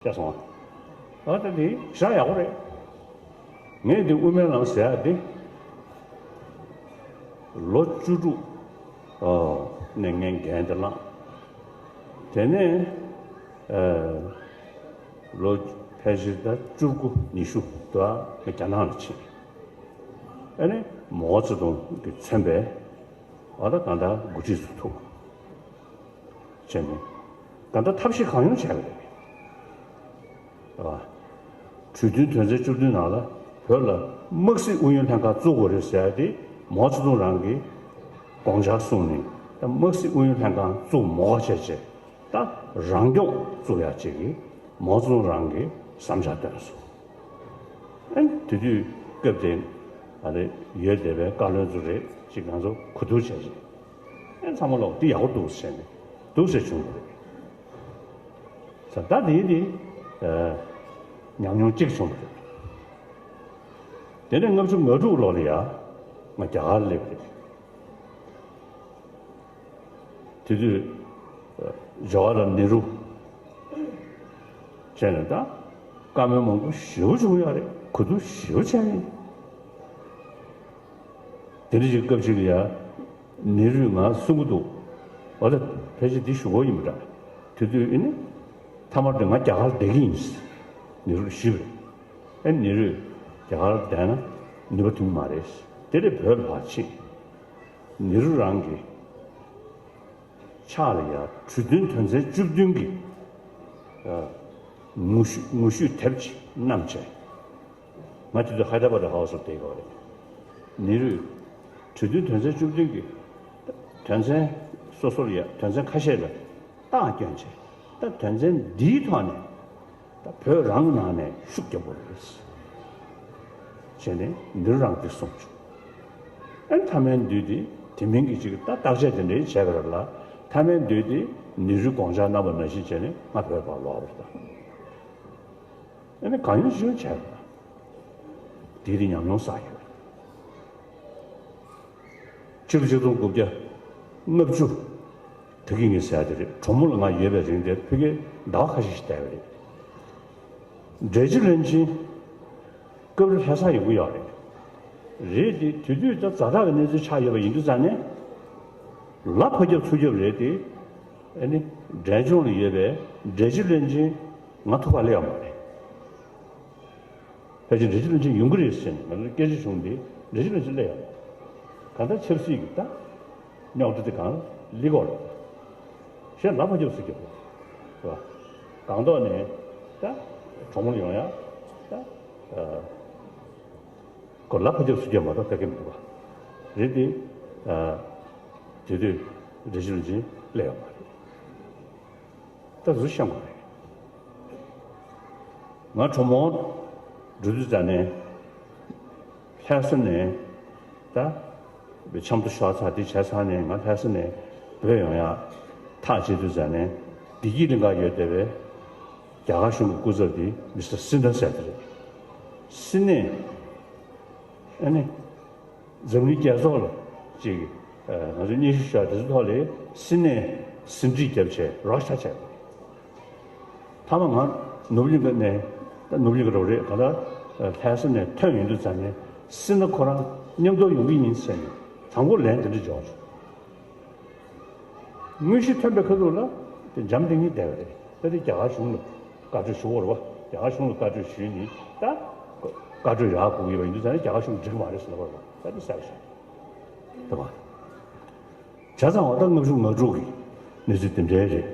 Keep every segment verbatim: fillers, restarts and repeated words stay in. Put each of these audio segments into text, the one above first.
ཤེས་སོང་ཨ། ད་དེ་ཞེ་དྲག་ཡག་པོ་རེད། ངས་འདི་དབུ་མའི་ལམ་ཟེར་ཡག་འདི་ལོ་བཅུ་དྲུག་ནས་ངས་འགན་འདི་བླངས། དེ་ནས་ལོ་ཕལ་ཆེར་ད་བཅུ་དགུ་ཉི་ཤུ་དུ་ང་རྒྱ་ནག་ལ་ཕྱིན། ཨ་ནི་མའོ་ཙེ་ཏུང་གིས་མཚོན་པའི་ཨ་ད་གང་ལྟར་འགོ་ཁྲིད་ཚོ་ཐུག་བྱས་ནས་གང་ལྟར་ཐབས་ཤེས་གང་ཡོང་བྱས་པ་རེད། རེད་བ། གྲོས་མཐུན་དོན་ཚན་བཅུ་བདུན་ནང་ལ་བོད་ལ་དམག་སྲིད་ཨུ་ཡོན་ལྷན་ཁང་བཙུགས་དགོས་རེད་ཟེར་ཡ་དེ་མའོ་ཙེ་ཏུང་རང་གིས་དགོངས་འཆར་གསུངས་ནས་ད་དམག་སྲིད་ཨུ་ཡོན་ལྷན་ཁང་བཙུགས་མ་དགོས་བྱས་བྱས་ད་རང་སྐྱོང་བཙུགས་ཡ་ཅིག་གིས་མའོ་ཙེ་ཏུང་རང་གིས་བསམ་འཆར་བཏོན་སོང་། ཨ་ནི་དེ་དུས་སྐབས་དེ་ཨ་རེ་ཡོད་བསྡད་པའི་བཀའ་བློན་ཚོ་རེད་ཅིག་ང་ཚོ་གོ་བསྡུར་བྱས་ཅིག་ཨ་ཚང་མ་ལོག་འདི་ཡག་པོ་འདུག་ཟེར་ནས་འདུག་ཟེར་བྱུང་བ་རེད། ད་ལྟ་དེའི་དེ་ཉམས་མྱོང་གཅིག་བྱུང་བ་རེད། དེ་ནས་ལྔ་བཅུ་ང་དྲུག་ལོ་ལ་ཡ་ང་རྒྱ་གར་སླེབས་རེད། དེ་དུས་ཇ་ཝ་ཧར་ལལ་ནེ་རུ་བྱས་ནས་ད་བཀའ་མོལ་མང་པོ་ཞེ་པོ་བྱུང་ཡོད་རེད། གོ་བསྡུར་ཞེ་པོ་བྱས་ཡིན། དེ་འདྲ་ཞིག་སྐབས་ཤིག་ལ་ཡ་ནེ་རུས་ང་གསུང་གི་འདུག་འོ་ད་ཕལ་ཆེར་འདི་ཞུ་གོ་ཡིན་པ་འདྲ། དེ་དུས་ཨེ་ནི་མཐའ་མར་དེ་ང་རྒྱ་གར་བསྡད་ཀྱི་ཡིན། ནེ་རུ་ལ་ཞུས་པ་རེད། ཨེ་ནེ་རུས་རྒྱ་གར་བསྡད་ན་ནུས་པ་ཐོན་གྱི་མ་རེད། དེ་ལས་བོད་ལ་ཕར་ཕྱིན། ནེ་རུ་རང་གི་ཕྱག་ལ་ཡ་གྲོས་མཐུན་དོན་ཚན་བཅུ་བདུན་གྱི་ངོ་བཤུས་ངོ་བཤུས་དེབ་ཅིག་བསྣམས་བྱས། ང་དེ་དུས་ཧའི་ད་ར་བྷ་དི་ཧའུ་སི་ལ་བསྡད་ཡོད་རེད། ནེ་རུས་གྲོས་མཐུན་དོན་ཚན་བཅུ་བདུན་གྱི་དོན་ཚན་སོ་སོར་ཡ་དོན་ཚན་ཁ་ཤས་ལ་རྟགས་བསྐྱོན་བྱས། ད་དོན་ཚན་འདིའི་ཐོག་ནས་ད་བོད་རང་གི་ནང་ནས་ཤུགས་རྒྱབ་དགོས་རེད། བྱས་ནས་ནེ་རུ་རང་འདི་གསུངས་བྱུང་། ཨ་ནི་མཐའ་མའི་འདུས་དེ་དེ་མིན་གྱི་ཅིག་ད་བརྟག་དཔྱད་དེ་འདྲའི་བྱས་པ་རེད་ལ། མཐའ་མའི་འདུས་དེ་ནེ་རུས་དགོངས་འཆར་གནང་བ་ནང་བཞིན་བྱས་ནས་ང་བོད་ཕར་ལོག་པ་རེད་ད། ཨ་ནི་གང་ཡོང་ཅི་ཡོང་བྱས་པ་རེད། དེ་དེ་ཉམས་མྱོང་བསགས་ཡོད། ཕྱི་ལོ་ཆིག་སྟོང་དགུ་བརྒྱ་ལྔ་བཅུ་ད་གི་ངས་ཟེར་ཡ་དེ་རེད། གྲོ་མོ་ལ་ང་ཡོད་པའི་རིང་དེར་ཕ་གིར་ཟླ་བ་ཁ་ཤས་ཤིག་བསྡད་པ་རེད། འབྲས་སྤྱི་བློན་ཆེན་སྐབས་རེ་ལྷ་སར་ཡོང་གི་ཡོད་རེད། རེད་དེ་དེ་དུས་ད་ཛ་དྲག་གི་གནས་ཚུལ་ཆགས་ཡོད་པ་ཡིན་དུས་ཙང་ནས་ལ་ཕར་རྒྱབ་ཚུར་རྒྱབ་རེད་དེ། ཨ་ནི་འབྲས་ལྗོངས་ལ་ཡོད་པའི་འབྲས་སྤྱི་བློན་ཆེན་ང་ཐུག་པར་སླེབས་ཡོད་མ་རེད། ཕལ་ཆེར་འབྲས་སྤྱི་བློན་ཆེན་ཡོང་གི་རེད་ཟེར་ནས་ང་ཚོ་སྐད་ཆ་བྱུང་སྟེ་འབྲས་སྤྱི་བློན་ཆེན་སླེབས་ཡོད་མ་རེད། གང་ལྟར་ཆབ་སྲིད་ཀྱི་ད་རྙོག་དྲ་དེ་གང་ལ་སླེབས་ཀྱི་ཡོད་རེད། གཞན་ལ་ཕར་རྒྱབ་ཚུར་རྒྱབ་རེད་བ། སྒང་ཏོག་ནས་ད་གྲོ་མོ་ལ་ཡོང་ཡ་ད་ཁོ་ལ་ཕར་རྒྱབ་ཚུར་རྒྱབ་མ་གཏོགས་ཕེབས་ཀྱི་མི་འདུག་བ། རེད་དེ། དེ་དུས་འབྲས་སྤྱི་བློན་ཆེན་སླེབས་ཡོད་མ་རེད། ད་གཟུགས་ཤང་བ་རེད། ང་གྲོ་མོ་འགྲོ་དུས་ཙ་ནས་ལྷ་ས་ནས་ད་ཆབ་མདོ་ཤོར་ཚར་དེ་བྱས་ཚར་ནས་ང་ལྷ་ས་ནས་བོད་ཡོང་ཡ་ཐག་བཅད་དུས་ཙ་ནས་བདེ་སྐྱིད་གླིང་ག་ཡོད་བསྡད་པའི་རྒྱ་གར་གཞུང་གི་སྐུ་ཚབ་དེ་མི་སི་ཊར་སིན་ཧ་ཟེར་དེ་རེད། སིན་ཧས་ཨ་ནི། འཛམ་གླིང་རྒྱལ་ཚོགས་ལ་ཅིག་ང་ཚོས་སྙན་ཞུ་ཞུ་ཡ་དེ་ཚོ་ཐོག་ལ་སིན་ཧས་ཟིན་བྲིས་བརྒྱབ་བྱས་རོགས་ཤ་བྱས། མཐའ་མ་ང་ནོར་བུ་གླིང་ག་ནས་ད་ནོར་བུ་གླིང་ག་རོགས་རེད་ག་ད་ལྷ་ས་ནས་ཐོན་ཡོང་དུས་ཙ་ནས་སིན་ཧ་ཁོ་རང་མཉམ་དུ་ཡོང་གི་ཡིན་ཟེར་ནས་དང་པོ་ལན་དེ་འདྲ་འབྱོར་བྱུང་། དངོས་གཞི་ཐོན་པའི་ཁ་ཐུག་ལ་དེ་འཇམ་ཐིང་ངེ་བསྡད་པ་རེད། ད་དེ་རྒྱ་གར་གཞུང་ལ་བཀའ་འཁྲོལ་ཞུ་དགོས་རེད་བ། རྒྱ་གར་གཞུང་ལ་བཀའ་འཁྲོལ་ཞུས་ནི་ད་བཀའ་འཁྲོལ་རག་དགོས་ཀྱི་ཡོད་པ་ཡིན་དུས་ཙང་ནས་རྒྱ་གར་གཞུང་འགྲིག་གི་མ་རེད་ཟེར་ལབ་པ་རེད་བ། ད་དེ་གསལ་པོ་ཞིག་རེད་བ། བྱས་ཙང་བ་ད་ལྔ་བཅུ་ང་དྲུག་གི་གནས་ཚུལ་དེ་འདྲའི་རེད།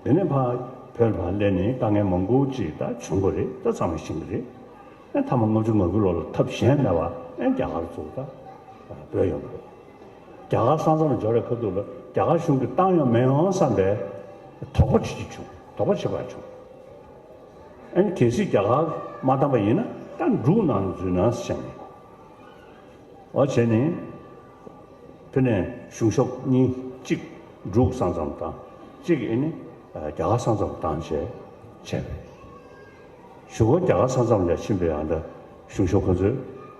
དེ་ནས་ཕར་བོད་ལ་ཕར་སླེབས་ནས་དཀའ་ངལ་མང་པོ་ཅིག་ད་བྱུང་གི་རེད། ད་ཚང་མས་ཤེས་ཀྱི་རེད། ཨེ་མཐའ་མ་ལྔ་བཅུ་ང་དགུ་ལོ་ལ་ཐབས་གཞན་མེད་པར་ཨེ་རྒྱ་གར་ཚུར་ད་བྲོས་ཡོང་གི་རེད། རྒྱ་གར་ས་མཚམས་ལ་འབྱོར་བའི་ཁ་ཐུག་ལ་རྒྱ་གར་གཞུང་གིས་བཏང་ཡོང་མི་ཡོང་བསམ་པའི་དོགས་པ་བྱེད་ཀྱི་བྱུང་། དོགས་པ་བྱེད་པ་བྱུང་། ཨེ་གལ་སྲིད་རྒྱ་གར་མ་བཏང་པ་ཡིན་ན་ད་འབྲུག་ནང་འཛུལ་ན་བཤད་ནས། འོ་བྱས་ནས་ཕ་ནས་གཞུང་ཤོག་གཉིས་གཅིག་འབྲུག་ས་མཚམས་བཏང་གཅིག་ཨེ་ནི་རྒྱ་གར་ས་མཚམས་བཏང་བྱས་བྱས་པས། གཞུག་གུ་རྒྱ་གར་ས་མཚམས་ལ་ཕྱིན་པའི་ཡང་འདྲ་གཞུང་ཤོག་ཁོ་ཚོས་རྒྱ་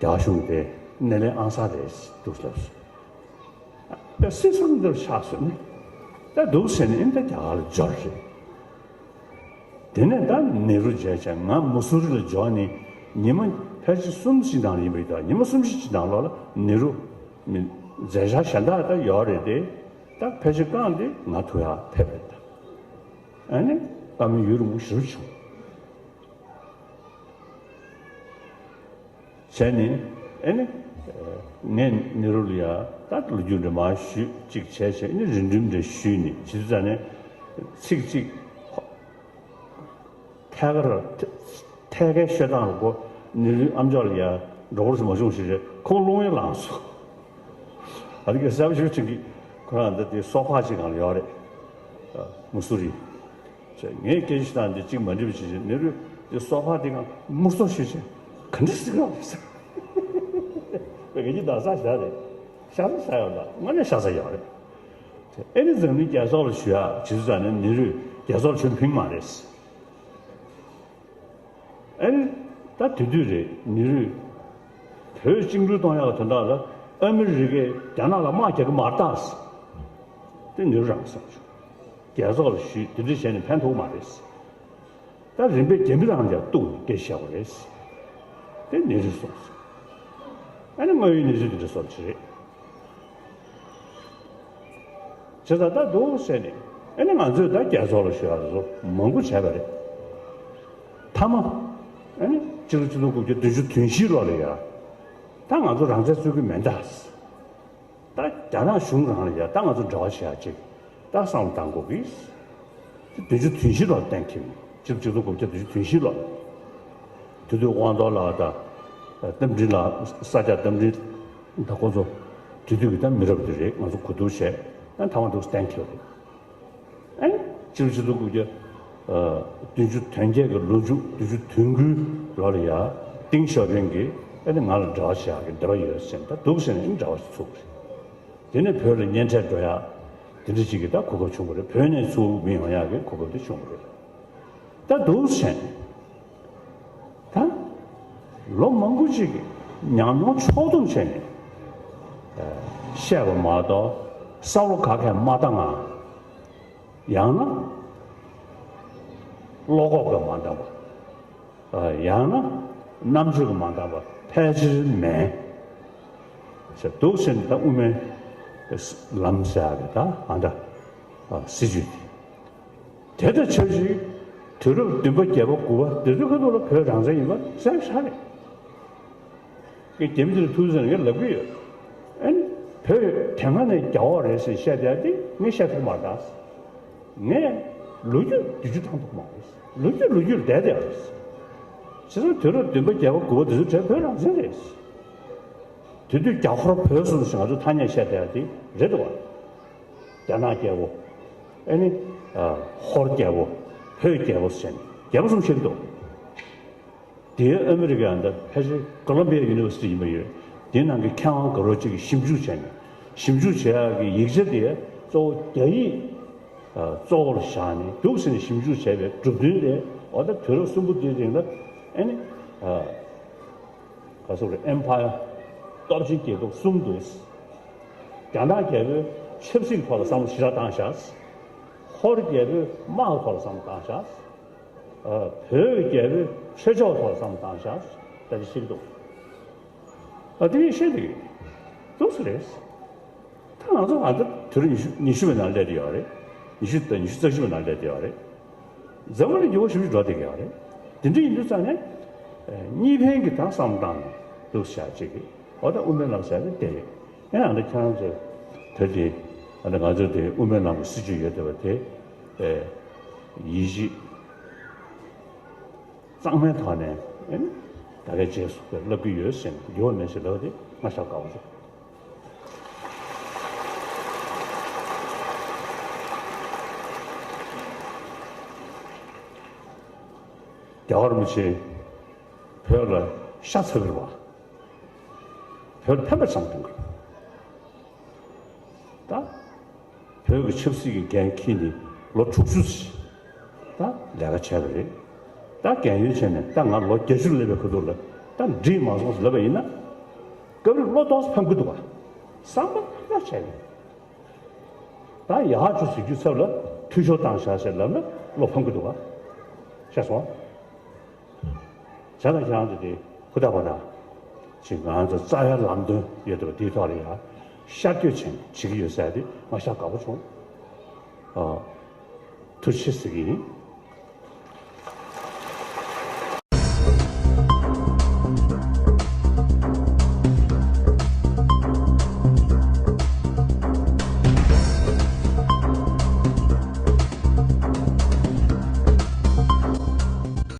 གར་གཞུང་དེ་སྣེ་ལེན་ཨང་གསར་རེད་འདུག་ལབ་སོང་། ད་སྲིད་གསུམ་འདིར་ཆགས་སོང་ནས་ད་འདུག་ཟེར་ནས་ཨེ་ད་རྒྱ་གར་ལ་འབྱོར་རེད། དེ་ནས་ད་ནེ་རུ་མཇལ་བྱས། ང་མུ་སུ་རི་ལ་འབྱོར་ནས་ཉི་མ་ཕལ་ཆེར་གསུམ་ཞིག་ནང་ལ་ཡིན་པ་ཡིན་ད། ཉི་མ་གསུམ་བཞི་ཞིག་ནང་ལོགས་ལ་ནེ་རུ་མཛད་འཆར་གཞན་དག་ད་ཡོད་རེད་དེ། ད་ཕལ་ཆེར་བསྐངས་ཏེ་ང་ཐུག་ཡག་ཕེབས་པ་རེད་ད། ཨ་ནི་བཀའ་མོལ་ཡུན་རིང་པོ་ཞེ་པོ་བྱུང་། བྱས་ནས་ཨེ་ནི། ངས་ནེ་རུ་ལ་ཡ་ད་ལོ་རྒྱུས་འདྲ་མར་ཞུས་གཅིག་བྱས་བྱས། ཨེ་ནི་རིང་འགྲིམ་འདྲ་ཞུས་ནས་བྱས་ཙང་ནས་ཚིག་གཅིག་ཐད་ཀར་ཐད་ཀའི་ཤོད་སྟངས་ལ་གོ། ནེ་རུའི་ཨམ་ཅོག་ལ་ཡ་འགྲོ་བར་མ་བྱུང་ཞེས་རེད། ཁོང་རླུང་ཡང་ལངས་སོང་། ཨ་རི་གི་གསར་ཤོད་ཅིག་གིས་ཁོ་རང་འདི་དེ་སོ་ཕག་ཅིག་སྒང་ལ་ཡོད་རེད། མུ་སུ་རི། ངས་སྐད་ཆ་བཏང་དེ་གཅིག་མ་འགྲིག་པ་ཞིག་བྱས། ནེ་རུས་དེ་སོ་ཕག་དེ་གང་མུར་སོ་ཞུས་བྱས། ག་འདྲ་ཟིག་རོགས་ཟེར། བས་ཀྱི་ད་ས་ཞ་རེད། ཤ་ས་ས་ཡོད་ལ་དངོས་གནས་ཤ་ས་ཡོད་རེད། ཨེ་ནི་འཛམ་གླིང་རྒྱལ་ཚོགས་ལ་ཞུ་ཡག་བྱེད་ཚུལ་ཙང་ནས་ནེ་རུས་རྒྱལ་ཚོགས་ལ་ཞུ་ཕིང་མ་རེད། ཨེ་ནི་ད་དེ་དུས་རེད། ནེ་རུས་བོད་བཅིངས་འགྲོལ་གཏོང་ཡག་གི་དོན་དག་ལ་ཨ་མི་རི་ཀས་རྒྱ་ནག་ལ་དམག་རྒྱག་གི་མ་རེད་ད། དེ་ནེ་རུ་རང་བསམ་བྱུང་། རྒྱལ་ཚོགས་ལ་ཞུས། དེ་འདྲ་བྱས་ནས་ཕན་ཐོགས་མ་རེད། ད་རིམ་པས་རྒྱ་མི་རང་ཀྱང་གཏུག་ནས་སྐད་བཤད་དགོས་རེད། དེ་ནེ་རུས་གསུངས་སོང་། ཨ་ནི་དངོས་ཡོད་གནས་ཚུལ་དེ་འདྲ་སོགས་ཅིག་རེད། བྱས་ཙང་ད་འདུག་ཟེར་ནས། ཨ་ནི་ང་ཚོས་ད་རྒྱལ་ཚོགས་ལ་ཞུ་ཡག་དེ་ཚོ་མང་པོ་བྱས་པ་རེད། མཐའ་མ། ཨ་ནི་སྤྱི་ལོ་ཆིག་སྟོང་དགུ་བརྒྱ་བདུན་ཅུ་དོན་བཞི་ལོ་ལ་ཡ། ད་ང་ཚོ་རང་བཙན་རྩོད་ཀྱི་མེད་ད། ད་རྒྱ་ནག་གཞུང་རང་ལ་ཡ་ད་ང་ཚོ་འབྲེལ་བ་བྱེད་ཡག་ཅིག་ད་བསམ་བློ་བཏང་དགོས་ཀྱི། དེ་བདུན་ཅུ་དོན་བཞི་ལོར་གཏན་འཁེལ་ནས། སྤྱི་ལོ་ཆིག་སྟོང་དགུ་བརྒྱ་བདུན་ཅུ་དོན་བཞི་ལོར། དེ་དུས་དབང་རྡོར་ལགས་དང་། རྟ་མགྲིན་ལགས། ས་སྐྱ་རྟ་མགྲིན་དང་ཁོ་ཚོ་དེ་དུས་ཀྱི་ད་མི་རབས་དེ་རེད། ང་ཚོ་གོ་བསྡུར་བྱས། ཨ་ནི་ཐ་མ་འདུག་གཏན་འཁེལ་བ་རེད། ཨ་ནི་སྤྱི་ལོ་ཆིག་སྟོང་དགུ་བརྒྱ་བདུན་ཅུ་དོན་བརྒྱད་ཀྱི་ལོ་མཇུག་བདུན་ཅུ་དོན་དགུའི་ལོ་ལ་ཡ། ཏིང་ཞའོ་ཕིང་གིས་ཨ་ནི་ང་ལ་འབྲེལ་བ་བྱེད་ཡག་གི་འདོད་པ་ཡོད་ཟེར་ནས་ད་འདུག་ཟེར་ནས་ཨ་ནི་འབྲེལ་བ་ཞིག་ཚུགས་པ་རེད། དེ་ནས་བོད་ལ་གཉེན་འཕྲད་འགྲོ་ཡག་དེ་འདྲ་ཅིག་གི་ད་གོ་སྐབས་བྱུང་བ་རེད། བོད་ནས་ཚུར་མི་ཡོང་ཡག་གི་གོ་སྐབས་དེ་བྱུང་བ་རེད། ད་འདུག་ཟེར་ནས། ད་ལོ་མང་པོ་ཅིག་གི་ཉམས་མྱོང་ཕྱོགས་བསྡོམས་བྱས་ནས་བཤད་པ་མ་གཏོགས། བསམ་བློ་ག་གས་མ་བཏང་ང་། ཡང་ན་བློ་ཁོག་གིས་མ་འདང་བ། ཡང་ན་རྣམ་དཔྱོད་ཀྱིས་མ་འདང་བ་ཕལ་ཆེར་མེད་ཟེར་འདུག་ཟེར་ནས། ད་དབུ་མའི་ལམ་ཟེར་ཡག་གི་ད་ཨ་འདྲ་སྲིད་བྱུས་དེ། དེ་དང་ཆབས་ཅིག་དུས་རབས་བདུན་པ་བརྒྱད་པ་དགུ་པ་དེ་ཚོའི་ཁ་ཐུག་ལ་བོད་རང་བཙན་ཡིན་པ་གསལ་པོ་ཆགས་རེད། ངས་རྒྱ་མི་དེ་ལ་ཐུག་ཟེར་ནས་ངས་ལབ་ཀྱི་ཡོད། ཨ་ནི་བོད་དེ་སྔ་ནས་རྒྱ་འོག་རེད་ཟེར་བཤད་བསྡད་དེ་ངས་བཤད་ཐུབ་མ་རེད་ད། ངས་ལོ་རྒྱུས་བསྡུས་རྒྱུ་བཏང་ཐུབ་མ་རེད། ལོ་རྒྱུས་ལོ་རྒྱུས་ལ་བསྡད་བསྡད་པ་རེད། བྱས་ཙང་དུས་རབས་བདུན་པ་བརྒྱད་པ་དགུ་པ་དེ་ཚོའི་གྲས་བོད་རང་བཙན་རེད། དེ་དུས་རྒྱ་ཧོར་བོད་གསུམ་ཞེས་ང་ཚོ་ཐ་སྙད་བཤད་བསྡད་དེ་རེད་འདུག་བ། རྒྱ་ནག་རྒྱལ་པོ། ཨ་ནི། ཨ། ཧོར་རྒྱལ་པོ། བོད་རྒྱལ་པོ་ཟེར་ནས་རྒྱལ་པོ་གསུམ་བཤད་ཀྱི་འདུག་དེའི་ཨ་མི་རི་ཀའི་ཨ་མདའ་ཕལ་ཆེར་ཀོ་ལོམ་བི་ཡ་ཡུ་ནི་ཝར་སི་ཊི་ཡིན་པ་ཡོད། དེའི་ནང་གི་མཁས་དབང་དགའ་རོགས་གཅིག་གིས་ཞིབ་འཇུག་བྱས་ནས། ཞིབ་འཇུག་བྱེད་ཡག་གི་ཡིག་ཆ་དེ་གཙོ་བོ་རྒྱ་ཡིག་ཨ་གཙོ་བོར་བཞག་ནས་འདུག་ཟེར་ནས་ཞིབ་འཇུག་བྱས་པའི་གྲུབ་དོན་དེ། འོ་ད་དུས་རབས་གསུམ་པོ་དེའི་རིང་ལ་ཨ་ནི། ཨ། ག་ཟེར་རེད། ཨེམ་ཕ་ཡར་སྟོབས་ཆེན་རྒྱལ་ཁབ་གསུམ་འདུག་རྒྱ་ནག་རྒྱལ་པོའི་ཆབ་སྲིད་ཐོག་ལ་བསམ་བློ་ཞེ་དྲག་བཏང་བཞག་ཧོར་རྒྱལ་པོའི་དམག་ཐོག་ལ་བསམ་བློ་བཏང་བཞག་ཨ། བོད་རྒྱལ་པོའི་ཆོས་ཕྱོགས་ཐོག་ལ་བསམ་བློ་བཏང་བཞག་ད་ཅི་ཤེས་ཀྱི་འདུག་ཨ། དེ་ངས་ཤེས་ཀྱི་འདུག་སུ་རེད། ད་ང་ཚོ་ང་ཚོ་དུས་རབས་ཉི་ཤུ་ཉི་ཤུ་པའི་ནང་སླེབས་བསྡད་ཡོད་རེད། ཉི་ཤུ་དང་ཉི་ཤུ་རྩ་བཞི་པའི་ནང་སླེབས་བསྡད་ཡོད་རེད། འཛམ་བུ་གླིང་འགྱུར་བ་ཞེ་པོ་ཅིག་འགྲོ་བསྡད་ཀྱི་ཡོད་རེད། དེ་འདྲ་ཡིན་དུས་ཙང་ནས། ཨ། གཉིས་ཕན་གྱི་ད་བསམ་བློ་བཏང་ནས་འདུག་བྱས་ཅིག་གིས། འོ་ད་དབུ་མའི་ལམ་ཟེར་ནི་དེ་རེད། ཡང་ཨ་ནི་ཁྱེད་རང་ཚོས་ད་དེ། ཨ་ནི་ང་ཚོས་དེ་དབུ་མའི་ལམ་གྱི་སྲིད་བྱུས་ཡོད་བསྡད་པ་དེ། ཨེ། ཡིད་ཆེས་གཙང་མའི་ཐོག་ནས། ཨེ། ད་གའི་རྗེས་སུ་བསླབ་ཀྱི་ཡོད་ཟེར་ནས། འགྱུར་བ་མེད་ཟེར་ལབ་པ་དེ་ང་ཞེ་དྲག་དགའ་པོ་བྱུང་། རྒྱལ་བ་རིན་པོ་ཆེ་བོད་ལ་ཤ་ཚ་གི་རེད་པ། བོད་ལ་ཕན་པ་ཙམ་གཏོང་གི་རེད། ད་བོད་ཀྱི་ཆབ་སྲིད་ཀྱི་འགན་འཁྱེར་ནས་ལོ་དྲུག་ཅུ་ཙམ་ད་ལས་ཀ་བྱས་པ་རེད། ད་རྒན་ཡོལ་བྱས་ནས་ད་ང་ལོ་བརྒྱད་ཅུ་སླེབས་པའི་ཁ་ཐུག་ལ་ད་འགྲིག་མ་སོང་ཟེར་ལབ་པ་ཡིན་ན། སྐབས་རེ་བློ་ཏོག་ཙམ་ཕམ་གྱི་འདུག་ག་བསམ་པ་ཕམ་ཡག་བྱས་ཡོད། ད་ཡག་ཅིག་བཟོ་རྒྱུའི་ཚབ་ལ་འཐུས་ཤོར་བཏང་བཞག་ཟེར་ལབ་ན་བློ་ཕམ་གྱི་འདུག་ག་ཤེས་སོང་། བྱས་ཙང་ཁྱེད་རང་ཚོ་དེ་ཧུར་ཐག་པ་ད་ཅིག་ང་ཚོ་རྩ་བའི་ལམ་སྟོན་ཡོད་འདུག་པ་དེའི་ཐོག་ལ་ཡ་ཤར་བསྐྱོད་བྱེད་བྱེད་ཀྱི་ཡོད་ཟེར་དེ་མ་ཤར་དགའ་པོ་བྱུང་། ཨ། ཐུགས་རྗེ་ཆེ་ཟེར་གྱི་ཡིན།